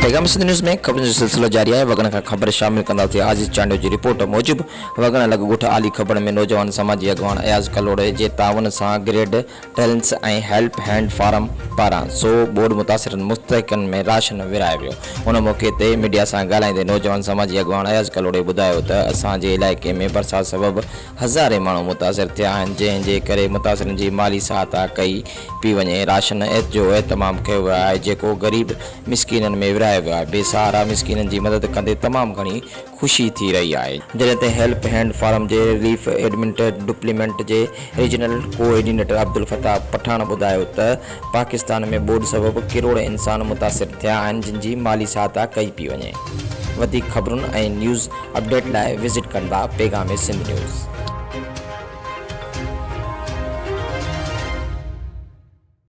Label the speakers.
Speaker 1: پيغام سنڌ نيوز ۾ خبرن جو سلسلو جاري آهي وڳڻ کان خبر شامل ڪنداسين عاجز چانڊيو جي رپورٽ موجب وڳڻ لڳ ڳوٺ عالي کبڙ ۾ نوجوان سماجي اڳواڻ اياز ڪلهوڙي جي تعاون سان grade talents ۽ help hand form پاران سو ٻوڏ متاثرن مستحقن ۾ راشن ورهايو ويو ان موقعي تي ميڊيا سان ڳالهائيندي نوجوان سماجي اڳواڻ اياز ڪلهوڙي ٻڌايو ته اسان جي علائقي ۾ برسات سبب هزارين ماڻهو متاثر ٿيا آهن جنهن جي ڪري متاثرن جي مالي سهائتا ڪئي پئي وڃي راشن جو اهتمام ڪيو ويو آهي جيڪو غريب مسڪينن ۾ ورهايو ويو آهي بي سهارا مسڪينن جي مدد ڪندي تمام گهڻي خوشي ٿي رهي آهي. جڏهن ته هيلپ هينڊ فارم جي رليف ايڊمنٽ ڊپليمينٽ جي ريجنل ڪوآرڊينيٽر عبدالفتاح پٺاڻ ٻڌايو ته پاڪستان ۾ ٻوڏ سبب ڪروڙين انسان متاثر ٿيا آهن جن جي مالي سهائتا ڪئي پئي وڃي. وڌيڪ خبرن ۽ نيوز اپڊيٽ لاء وزٽ ڪندا پيغام سنڌ نيوز.